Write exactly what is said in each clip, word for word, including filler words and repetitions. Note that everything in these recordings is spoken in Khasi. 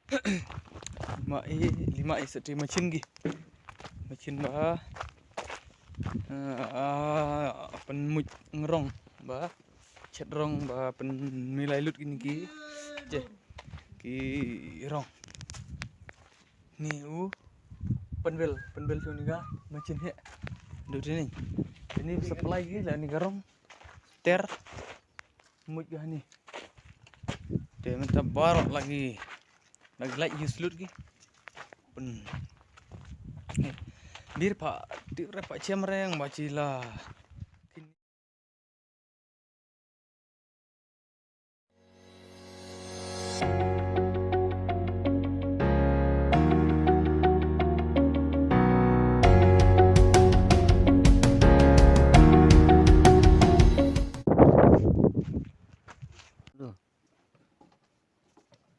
Lima i, lima i sati machin gi. Machin ba, ah, pynmuj ngrong ba chet rong ba pynmilai lut kini ki, je, ki rong. Ni u pynbel, pynbel tu ni ka machin he. Dut ni. Ini supply ki la ni ka rong ter. Muj ga ni. Te mynta baroh lagi, lagi lait use lut ki. Pun. Bir pa, ti re pa chem reng ba chi la.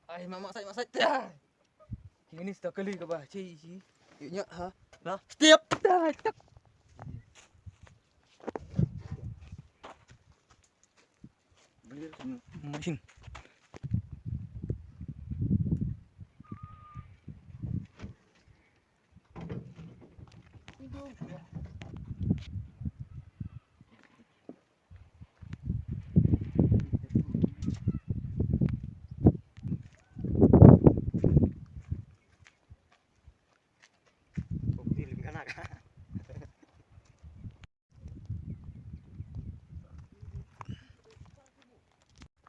Ai, mak, mak, sai, mak, sai. Ini stok kali ke bah, ci, ci. Yuk, nyak, ha. Nah, step. Dah, tak. Mesin.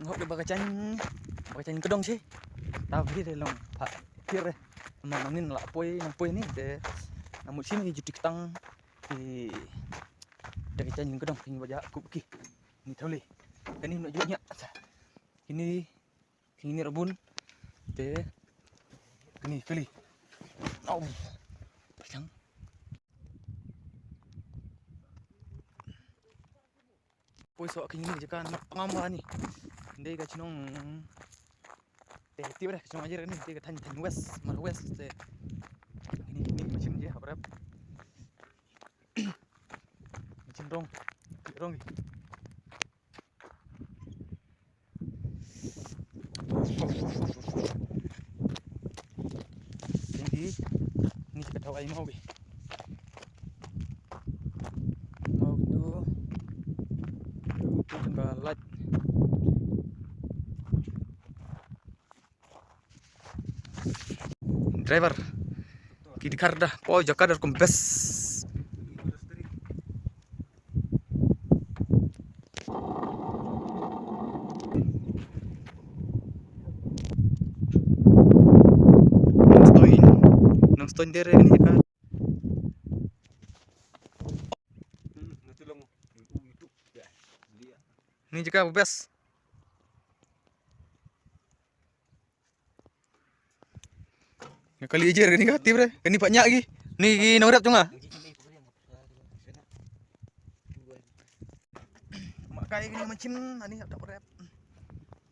Ngop de ba ka jan, ba ka jan kedong shi. Taw bri de long pha pir de. Nang nang nin la poi, nang poi ni de. Nang mut sini juti ketang. Di de ka jan kedong kini ba ja kup ki. Ni tholi. Kani nak junya. Kini Kini rabun. Te kini kali. Au. Pachang. Poi so kini jaka na ngam ba ni. Ndei ka chnong. Te ti ba ka chnong ajer ni te ka than than west, mar west te. Kini kini machin je habrap. Machin rong. Rong. Tinggi ni ka tawai mau bi. Mau tu tu tu ka light. Driver. Ki dikhar dah. Po jaka dah kempes. Nang stoin. Nang stoin dere ni jaka. Ni jaka best. Nga kali jer kani ka tip re, kani pat nyak gi. Ni gi nong rep tu nga. Mak kai kani machin ani tak rep.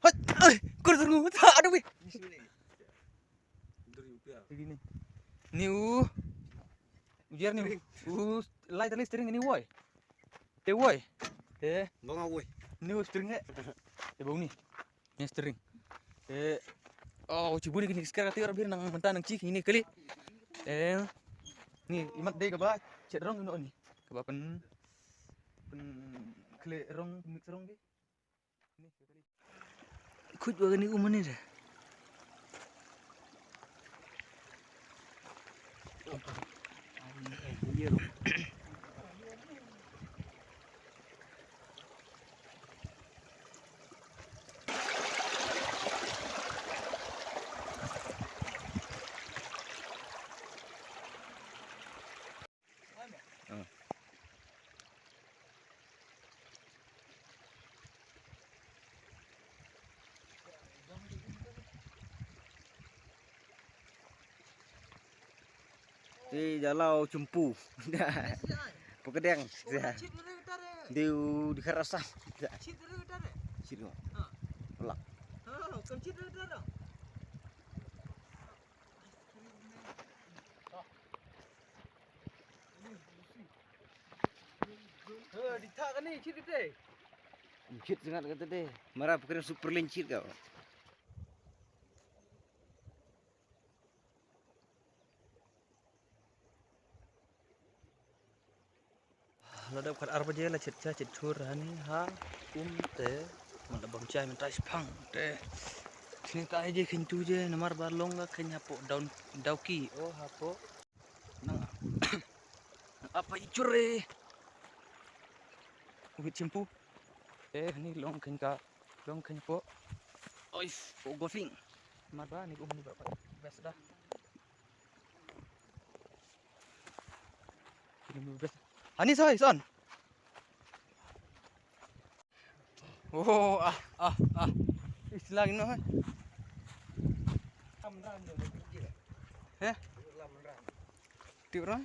Hoi, ai, kur turu. Aduh weh. Ni u. Ujer ni u. Lai tali steering ni woi. Te woi. Te. Bang woi. Ni u steering he. Te bang ni. Ni steering. Eh, oh, chibu ni kini sker kati orang bir nang mentah nang cik ini kali. Eh, ni imat dei kaba chet rong ino ni. Kaba pen pen kle rong mix rong ke. Ni kali. Kut wa ni umani de. Ti jalau chumpu. Pekedeng. Diu di karasa. Sido. Pelak. Chit sangat kata deh. Mara pekeren super lencit kau. La dep kat ar baje la chet cha chet chur hani ha um te. Man da bam chai mynta shipang te. Sini ta ai je khin tu je namar ba long ka khin hapo down dawki o hapo. Nang apa i chure. Wit chimpu. Eh ni long khin ka long khin po. Oi po golfing. Mar ba ni ko mani ba best da. Ani sai son. Oh ah ah ah. Islang no. Heh. Tiura.